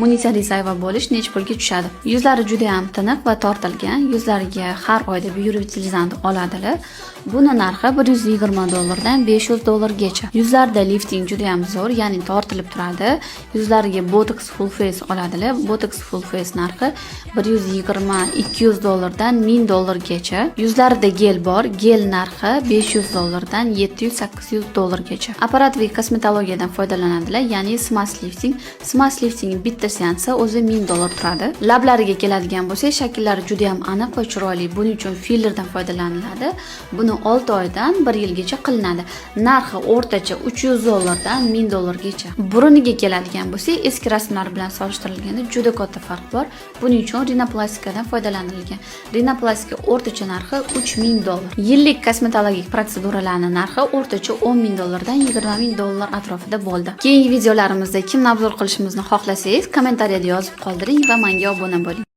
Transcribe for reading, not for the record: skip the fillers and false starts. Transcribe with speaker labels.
Speaker 1: Munisa Rizayeva bo'lish necha pulga tushadi? Yuzlari juda ham tiniq va tortilgan. Yuzlariga har oyda biorevitalizant oladilar. Buni narxi 120 dollardan 500 dollargacha. Yuzlarida lifting juda ham zo'r, ya'ni tortilib turadi. Yuzlariga botox full face oladilar. Botox full face narxi 120-200 dollardan 1000 dollargacha. Yuzlarida gel bor. Gel narxi 500 dollardan 700-800 dollargacha. Аппаратный kosmetologiyadan foydalanadilar, ya'ni SMAS lifting. SMAS lifting bitta seansi o'zi 1000 dollar turadi. Lablariga keladigan bo'lsak, shakllari juda ham aniq va chiroyli. Buning uchun fillerdan foydalaniladi. Buni 6 oydan 1 yilgacha qilinadi. Narxi o'rtacha 300 dollardan 1000 dollargacha. Buruniga keladigan bo'lsak, eski rasmlar bilan solishtirilganda juda katta farq bor. Buning uchun rinoplastikadan foydalanilgan. Rinoplastika o'rtacha narxi 3000 dollar. Yillik kosmetologik protseduralarning narxi o'rtacha 10 ming dollardan 20 ming dollar atrofida bo'ldi. Keyingi videolarimizda kimni обзор qilishimizni xohlasangiz, kommentariyada yozib qoldiring va menga obuna bo'ling.